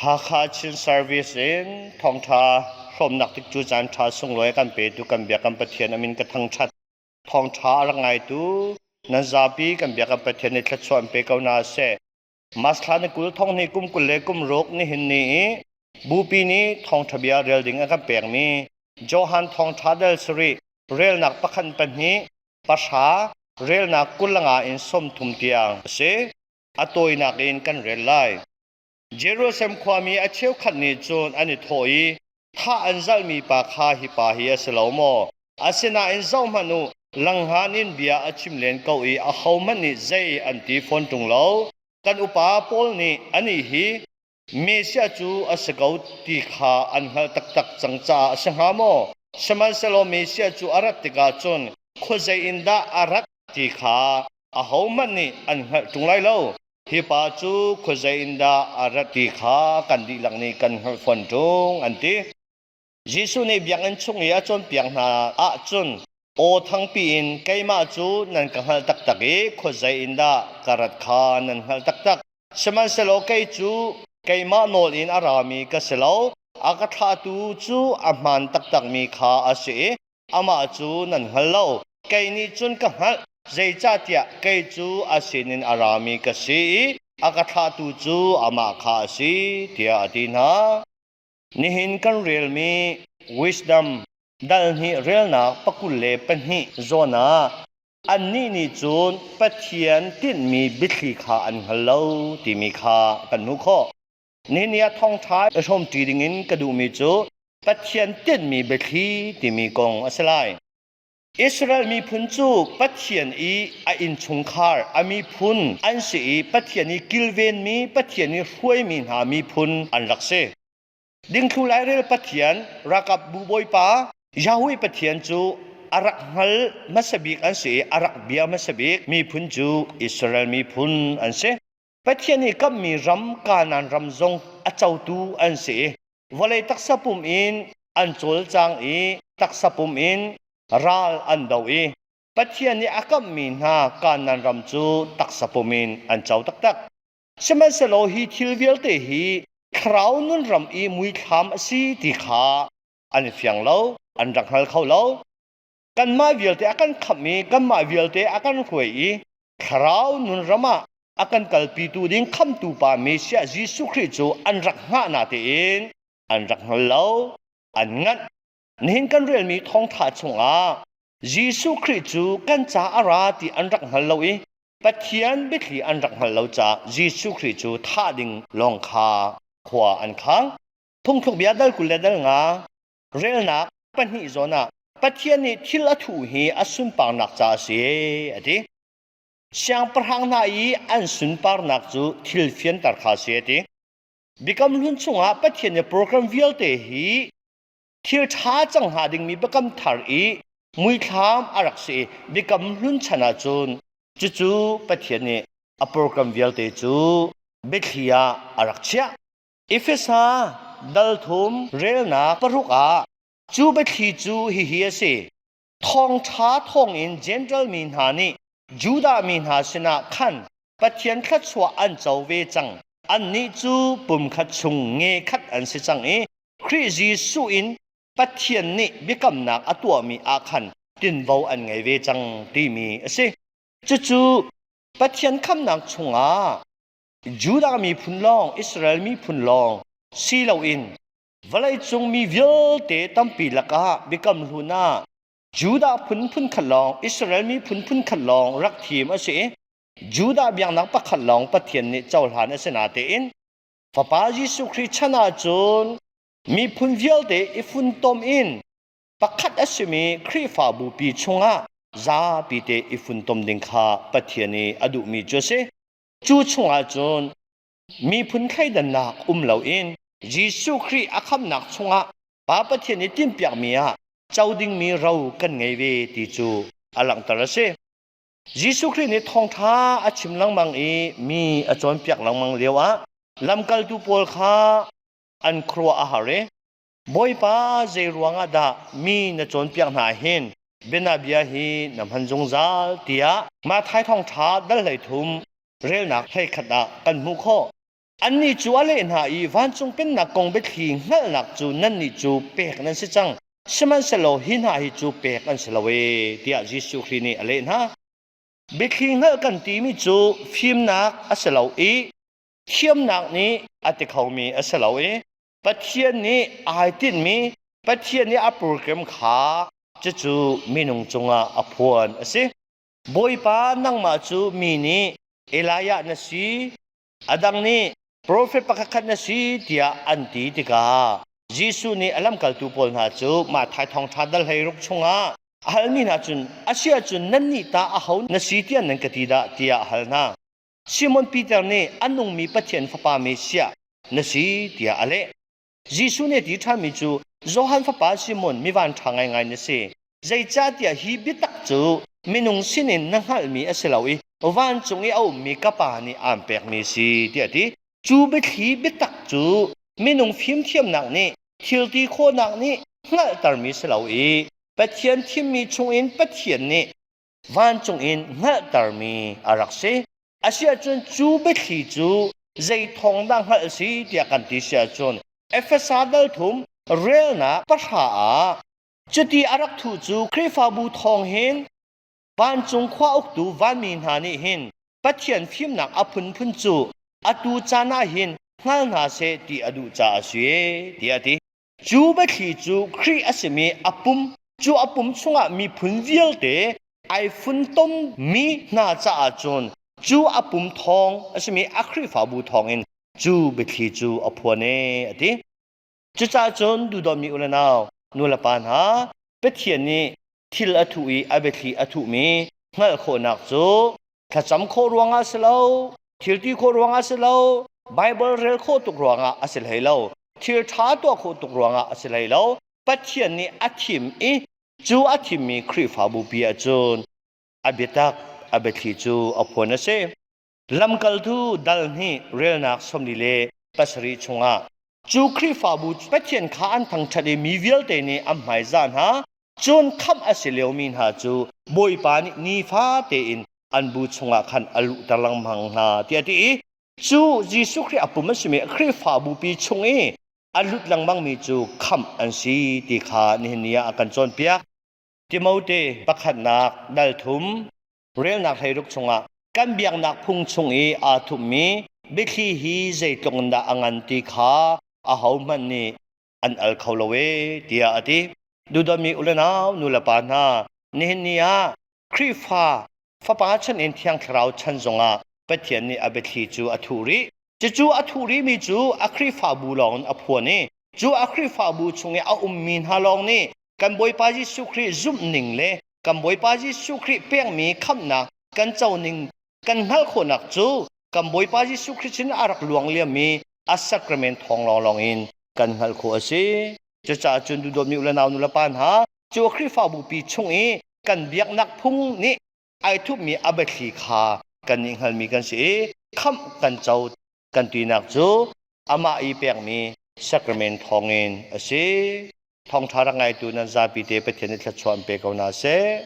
Hakha Chin Service in thawngṭha hrawmnak tikcu caanṭha sunglawi kan petu kan bia kan Pathian a min ka thangṭhat. Thawngṭha a rak ngaitu nan zapi kan bia kan Pathian nih thluachuah in pe ko hna seh. Mas thla ni 20 thong hnih kum 26 nihin ni i Bupi nih thawngṭha bia rel ding a kan pekmi Johan thawngṭha dal sarih relnak pakhat pahnih pahra relnak 25 in 30 tiang a si. A tawinak in kan rel lai. Jerusalem khuami a cheukhat nih cun an i thawh i thah an zalhmi pa kha hi pa hi a si lo maw? Asinain zohhmanh u, langhngan in bia a chim len ko i ahohmanh nih zei an ti fawn ṭung lo. Kan upa pawl nih anih hi Messiah cu a si ko ti kha an hngalh taktak cang caah a si hnga maw? Sihmanhsehlaw Messiah cu a rat tikah cun khuazei in dah a rat ti kha ahohmanh nih an hngalh ṭung lai lo. Hi pa cu khuazei in dah a rat ti kha kan dihlak nih kan hngalh fawn ṭung, an ti. Jesuh nih biakinn chung i a cawnpiak hna ahcun aw thangpi in keimah cu nan ka hngalh taktak i khuazei in dah ka rat kha nan hngalh taktak. Sihmanhsehlaw kei cu keimah nawl in a rami ka si lo, a ka thlahtu cu a hmaan taktakmi kha a si i amah cu nan hngal lo. Kei nih cun ka hngalh, zeicahtiah kei cu a sinin a rami ka si i a ka thlahtu cu amah kha a si, tiah a ti hna. Nihin kan relmi Wisdom dal hnih relnak 22 zawn ah annih nih cun Pathian tinhmi biathli kha an hngal lo timi kha kan hmuh khawh. Nihin ni ah thawngṭha i hrawmṭi dingin ka duhmi cu Pathian tinhmi biathli timi kong a si lai. Israel miphun cu Pathian i a innchungkhar, a miphun an si i Pathian i kilvenmi, Pathian i hruaimi hna miphun an rak si. Dingthlu lairel Pathian, ralkapbu bawipa Yahweh Pathian cu a rak hngal hmasa bik an si i a rak bia hmasa bik miphun cu Israel miphun an si. Pathian nih kamhmi ram Kanaan ram zong a cotu an si i vawlei taksa pum in an cawlcang i taksa pum in ral an do i Pathian nih a kamhmi hna Kanaan ram cu taksa pum in an co taktak. Sihmanhsehlaw hi thil vialte hi thlarau nun ram i muithlam a si ti kha an i fiang lo, an rak hngal kho lo. Kanmah vialte a kan khamh i kanmah vialte a kan hruai i thlarau nun ram ah a kan kalpitu ding khamtu pa Messiah Jesuh Khrih cu an rak hngah na tein an rak hngal lo, an nganh. Nihin kan relmi thawngtha chungah Jesuh Khrih cu kan ca a ra ti an rak hngal lo i Pathian biathli an rak hngal lo caah Jesuh Khrih cu thah ding lawng kha khua an khang. Phungthluk bia dal 20 le dal nga relnak pahnih zawn ah Pathian nih thil a thuh hi a sunparnak ca a si a ti. Siangpahrang hna i an sunparnak cu thil fianter kha a si a ti. Biakam Hlun chungah Pathian nih program vialte hi thil ṭha cang hnga dingmi biakam thar i muithlam a rak si i Biakam Hlun chan ahcun cucu Pathian nih a program vialte cu biathli ah a rak chiah. Efesa dal thum relnak paruk ah cu biathli cu hihi a si. Thawngṭha thawngin Jentail mi hna nih Judah mi hna sinah khan Pathian thluachuah an co ve cang. Annih cu pumkhat chung nge khat an si cang i Khrih Jesuh in Pathian nih biakamnak a tuahmi ah khan tinvo an ngei ve cang timi a si. Cucu Pathian khamnak chungah Judah miphun lawng, Israel miphun lawng si loin vawleicung mi vialte tampi lakah biakam hlun ah Judah phun phunkhat lawng, Israel miphun phunkhat lawng rak thim a si i Judah biaknak pakhat lawng Pathian nih cohlan a si natein Fapa Jesuh Khrih chan ahcun miphun vialte i funtom in pakhat a simi Khrihfabu pi chungah zapi te i funtom ding kha Pathian nih a duhmi cu a si. Cu chungah cun miphun thleidannak um loin Jesuh Khrih a khamnak chungah Pa Pathian nih tinhpiakmi ah co dingmi ro kan ngei ve ti cu a langhter a si. Jesuh Khrih nih thawngṭha a chim lengmang i mi a cawnpiak lengmang lioah lamkaltu pawl kha an khuaruah a har i Bawipa zei ruangah dah mi na cawnpiak hna hin bianabia hi na hman zungzal tiah Matthai thawngṭha dal 13 relnak 11 ah kan hmuh khawh. Annih cu a leh hna i vancung pennak kong biathli hngalhnak cu nannih cu pek nan si cang, sihmanhsehlaw hi hna hi cu pek an si lo ee, tiah Jesuh Khrih nih a leh hna. Biathli hngalh kan timi cu fimnak a si lo i thiamnak nih a ti khomi a si lo i Pathian nih ai tinhmi Pathian nih a program kha cucu minung cungah a phuan a si. Bawipa nangmah cu mi nih Elijah na si, a dang nih profet pakhatkhat na si tiah an ti tikah Jesuh nih a lamkaltu pawl hna cu Matthai thawngṭha dal 16 chungah a halmi hna cun a si ahcun nannih ta aho na si tiah nan ka ti dah tiah a hal hna. Simon Peter nih a nungmi Pathian fapa Messiah na si tiah a leh. Jesuh nih a ti ṭhanmi cu Johan fapa Simon mi vanṭha ngaingai na si. Zeicahtiah hi biatak cu minung sinin na hngalhmi a si lo i vancung i a ummi ka Pa nih aan pekmi a si tiah a ti. Cu biathli biatak cu minung fimthiamnak nih thilti khawhnak nih hngalhtermi si lo i Pathian thimmi chungin Pathian nih vancung in hngalhtermi a rak si. Asiahcun cu biathli cu zei thawng dah hngalh a si tiah kan ti si ahcun Efesa dal thum relnak pahra ah cuti a rak thuh cu Khrihfabu thawng hin vancung khua uktu vanmi hna nih hin Pathian fimnak a phunphun cu atu caan ah hin hngal hna seh ti a duh caah a si tiah a ti. Cu biathli cu Khrih a simi a pum, cu a pum chungah miphun vialte ai funtommi hna caah cun cu a pum thawng a simi a Khrihfabu thawngin cu biathli cu a phuan ee a ti. Cucaah cun duhdawtmi u le nau, nu le pa hna, Pathian nih thil a thuh i a biathli a thuhmi hngalh khawhnak cu thlacam khawh ruangah si lo, thil ti khawh ruangah si lo, Baibal rel khawh tuk ruangah a si hlei lo, thil ṭha tuah khawh tuk ruangah a si hlei lo. Pathian nih a thim i cu a thimmi Khrihfabu pi ahcun a biatak a biathli cu a phuan a si. Lamkaltu dal hnih relnak 47 chungah cu Khrihfabu Pathian kha an thangṭhat i mi vialte nih an hmaizah hna. Cun khamh a si liomi hna cu Bawipa nih nifa tein an bu chungah khan a luhter lengmang hna tiah a ti i cu Jesuh Khrih a pum a simi Khrihfabu pi chung i a lut lengmangmi cu khamh an si ti kha nihin ni ah a kan cawnpiak. Timote pakhatnak dal thum relnak 16 chungah kan biaknak phung chung i aa thupmi biathli hi zeitluk in dah a ngan ti kha ahohmanh nih an al kho lo ee tiah a ti. Duhdawtmi u le nau nu le pa hna, nihin ni ah Khrihfa Fapa chan in Thiang Thlarau chan zongah Pathian nih a biathli cu a thuh rih. Cucu a thuh rihmi cu a Khrihfabu lawng in a phuan i cu a Khrihfabu chung i a ummi hna lawng nih kan Bawipa Jesuh Khrih zumhning le kan Bawipa Jesuh Khrih pekmi khamhnak kan co ning kan hngalh khawhnak cu kan Bawipa Jesuh Khrih sin a rak luang liammi a sacrament thawng lawnglawng in kan hngalh khawh a si. Cucaah cun duhdawtmi u le nau nu le pa hna, cu Khrihfabu pi chung i kan biaknak phung nih ai thupmi a biathli kha kan nih hngalmi kan si i khamh kan co kan tinak cu amah i pekmi sacrament thawngin a si. Thawngṭha rak ngaitu nan zapi te Pathian nih thluachuah an pe ko hna seh.